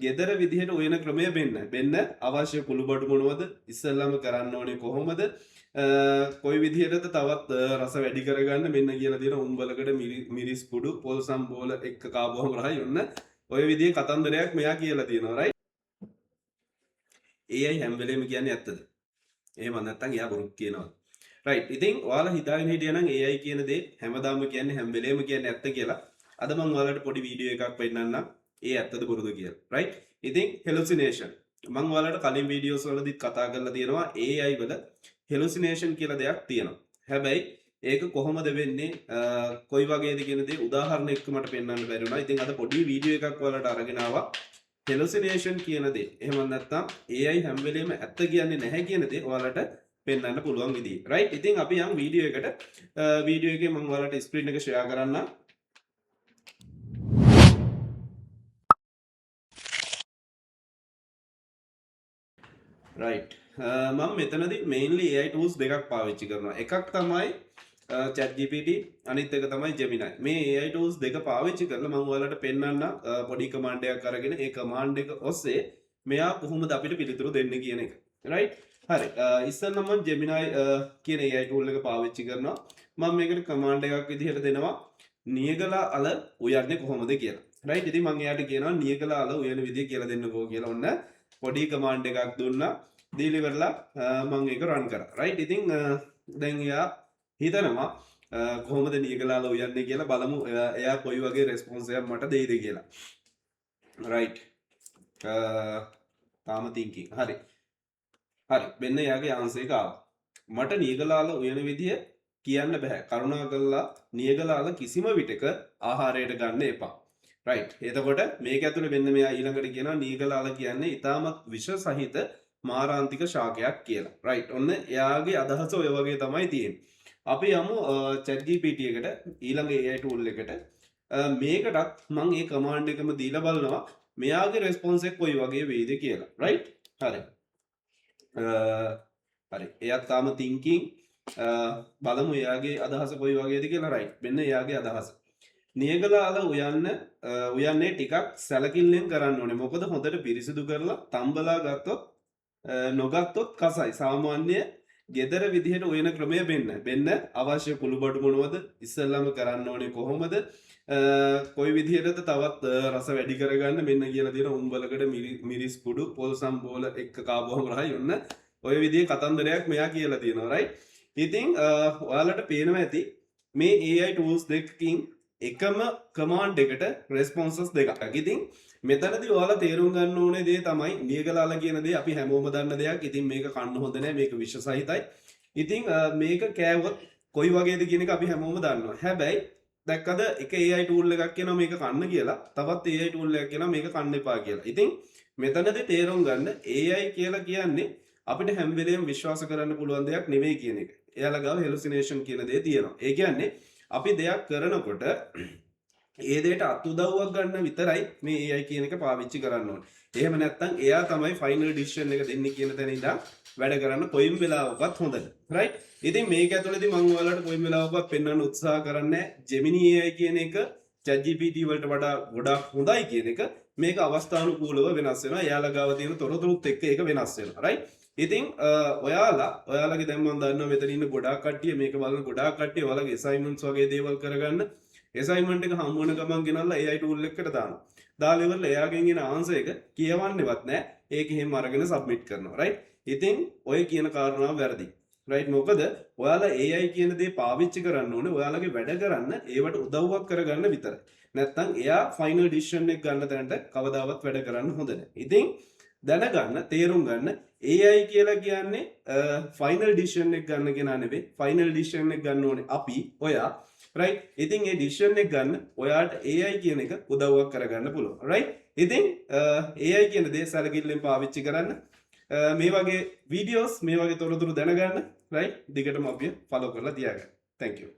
ගෙදර විදිහට උයන ක්‍රමය වෙන්න. වෙන්න අවශ්‍ය කුළුබඩු මොනවද? ඉස්සෙල්ලාම කරන්න ඕනේ කොහොමද? කොයි විදිහටද තවත් රස වැඩි කරගන්න මෙන්න කියලා තියෙන උම්බලකට මිරිස් කුඩු පොල් සම්බෝල එක්ක කාපුවම රහයි. ඔන්න ඔය විදිහේ කතන්දරයක් මෙයා කියලා තියෙනවා, රයිට්? AI හැම වෙලේම කියන්නේ ඇත්තද? එහෙම නැත්නම් එයා බොරු කියනවද? රයිට්. ඉතින් ඔයාලා හිතාගෙන හිටියා නම් AI කියන දේ හැමදාම කියන්නේ, හැම වෙලේම කියන්නේ ඇත්ත කියලා. අද මම ඔයාලට පොඩි වීඩියෝ එකක් පෙන්නන්නම්. ඒ ඇත්තද බොරුද කියලා. රයිට්? ඉතින් හෙලුසිනේෂන්. මම ඔයාලට කලින් වීඩියෝස් වලදීත් කතා කරලා තියෙනවා, AI වල හෙලුසිනේෂන් කියලා දෙයක් තියෙනවා. හැබැයි ඒක කොහොමද වෙන්නේ, කොයි වගේද කියන දේ උදාහරණ එක්ක මට පෙන්වන්න බැරි වුණා. ඉතින් අද පොඩි වීඩියෝ එකක් ඔයාලට අරගෙන ආවා. හෙලුසිනේෂන් කියන දේ, එහෙම නැත්නම් AI හැම වෙලේම ඇත්ත කියන්නේ නැහැ කියන දේ ඔයාලට පෙන්වන්න පුළුවන් විදිහ. රයිට්? ඉතින් අපි යන් වීඩියෝ එකට. වීඩියෝ එකේ මම ඔයාලට ස්ක්‍රීන් එක ෂෙයා කරන්නම්. රයිට්, මම මෙතනදී මේන්ලි AI tools දෙකක් පාවිච්චි කරනවා. එකක් තමයි ChatGPT, අනිත් එක තමයි Gemini. මේ AI tools දෙක පාවිච්චි කරලා මම ඔයාලට පෙන්වන්න පොඩි කමාන්ඩ් එකක් අරගෙන ඒ කමාන්ඩ් එක ඔස්සේ මෙයා කොහොමද අපිට පිළිතුරු දෙන්නේ කියන එක. රයිට්? හරි. ඉස්සෙල්ලම මම Gemini කියන AI tool එක පාවිච්චි කරනවා. මම මේකට කමාන්ඩ් එකක් විදිහට දෙනවා නියගලා අල උයන්නේ කොහොමද කියලා. රයිට්? ඉතින් මම එයාට කියනවා නියගලා අල උයන විදිය කියලා දෙන්නකෝ කියලා. ඔන්න පොඩි කමාන්ඩ් එකක් දුන්නා. දීලා ඉවරලා මං ඒක රන් කරා. රයිට්? ඉතින් දැන් එයා හිතනවා කොහොමද නියගලා අල උයන්නේ කියලා. බලමු එයා කොයි වගේ රෙස්පොන්ස් එකක් මට දෙයිද කියලා. රයිට්. තාම තින්කින්. හරි. හරි. මෙන්න එයාගේ ආන්සර් එක ආවා. මට නියගලා අල උයන විදිය කියන්න බෑ. කරුණා කරලා නියගලා අල කිසිම විටක ආහාරයට ගන්න එපා. රයිට්. එතකොට මේක ඇතුලේ මෙන්න මෙයා ඊළඟට කියනවා නියගලා අල කියන්නේ ඉතාමත් විෂ සහිත මාරාන්තික ශාකයක් කියලා. රයිට්. ඔන්න එයාගේ අදහස ඔය වගේ තමයි තියෙන්නේ. අපි යමු ChatGPT එකට, ඊළඟ AI tool එකට. මේකටත් මං ඒ කමාන්ඩ් එකම දීලා බලනවා මෙයාගේ රෙස්පොන්ස් එක කොයි වගේ වෙයිද කියලා. රයිට්? හරි. හරි. එයාත් තාම තින්කින්. බලමු එයාගේ අදහස කොයි වගේද කියලා. රයිට්. මෙන්න එයාගේ අදහස. නියගලා අල උයන්නේ ටිකක් සැලකිල්ලෙන් කරන්න ඕනේ. මොකද හොඳට පිරිසිදු කරලා තම්බලා ගත්තොත්, නොගත්තොත් කසයි. සාමාන්‍ය ගෙදර විදිහට උයන ක්‍රමය වෙන්න. වෙන්න අවශ්‍ය කුළුබඩු මොනවද? ඉස්සෙල්ලාම කරන්න ඕනේ කොහොමද? කොයි විදිහටද තවත් රස වැඩි කරගන්න මෙන්න කියලා තියෙන උම්බලකට මිරිස් කුඩු පොල් සම්බෝල එක්ක කාපුවම රහයි. ඔන්න ඔය විදිහේ කතන්දරයක් මෙයා කියලා තියෙනවා. රයිට්? ඉතින් ඔයාලට පේනවා ඇති මේ AI tools දෙකකින් එකම කමාන්ඩ් එකට රෙස්පොන්සස් දෙකක්. ඉතින් මෙතනදී ඔයාලා තේරුම් ගන්න ඕනේ දේ තමයි නියගලාල කියන දේ අපි හැමෝම දන්න දෙයක්. ඉතින් මේක කන්න හොඳ නෑ, මේක විෂ සහිතයි. ඉතින් මේක කෑවොත් කොයි වගේද කියන එක අපි හැමෝම දන්නවා. හැබැයි දැක්කද, එක AI tool එකක් කියනවා මේක කන්න කියලා, තවත් AI tool එකක් කියනවා මේක කන්න එපා කියලා. ඉතින් මෙතනදී තේරුම් ගන්න AI කියලා කියන්නේ අපිට හැම වෙලේම විශ්වාස කරන්න පුළුවන් දෙයක් නෙවෙයි කියන එක. එයාලා ගාව හෙලුසිනේෂන් කියන දේ තියෙනවා. ඒ කියන්නේ අපි දෙයක් කරනකොට ඒ දෙයට අත්උදව්වක් ගන්න විතරයි මේ AI කියන එක පාවිච්චි කරන්න ඕනේ. එහෙම නැත්නම් එයා තමයි ෆයිනල් ඩිසිෂන් එක දෙන්නේ කියන තැන ඉඳන් වැඩ කරන්න කොයිම වෙලාවකවත් හොඳ නෑ. රයිට්? ඉතින් මේක ඇතුළතදී මම ඔයාලට කොයිම වෙලාවකවත් පෙන්වන්න උත්සාහ කරන්නේ Gemini AI කියන එක ChatGPT වලට වඩා ගොඩාක් හොඳයි කියන එක. මේක අවස්ථානුකූලව වෙනස් වෙනවා. එයාලා ගාව තියෙන තොරතුරුත් එක්ක ඒක වෙනස් වෙනවා. රයිට්? ඉතින් ඔයාලගේ දැන් මම දන්නවා මෙතන ඉන්න ගොඩාක් කට්ටිය, මේක බලන ගොඩාක් කට්ටිය ඔයාලගේ ඇසයින්මන්ට්ස් වගේ දේවල් කරගන්න ඇසයින්මන්ට් එක හම්බ වෙන ගමන් ගෙනල්ලා AI tool එකකට දානවා. දාලා ඉවරලා එයාගෙන් එන ආන්සර් එක කියවන්නේවත් නෑ. ඒක එහෙම අරගෙන සබ්මිට් කරනවා. රයිට්? ඉතින් ඔය කියන කාරණාව වැරදි. රයිට්? මොකද ඔයාලා AI කියන දේ පාවිච්චි කරන්න ඕනේ ඔයාලගේ වැඩ කරන්න, ඒවට උදව්වක් කරගන්න විතරයි. නැත්තම් එයා ෆයිනල් ඩිසිෂන් එක ගන්න තැනට කවදාවත් වැඩ කරන්න හොඳ නෑ. ඉතින් දැනගන්න, තේරුම් ගන්න, AI කියලා කියන්නේ ෆයිනල් ඩිසිෂන් එක ගන්න කෙනා නෙවෙයි. ෆයිනල් ඩිසිෂන් එක ගන්න ඕනේ අපි, ඔයා. රයිට්? ඉතින් ඒ ඩිසිෂන් එක ගන්න ඔයාට AI කියන එක උදව්වක් කරගන්න පුළුවන්. රයිට්? ඉතින් AI කියන දේ සැලකිල්ලෙන් පාවිච්චි කරන්න. මේ වගේ වීඩියෝස්, මේ වගේ තොරතුරු දැනගන්න, රයිට්, දිගටම අපිව ෆලෝ කරලා තියාගන්න. Thank you.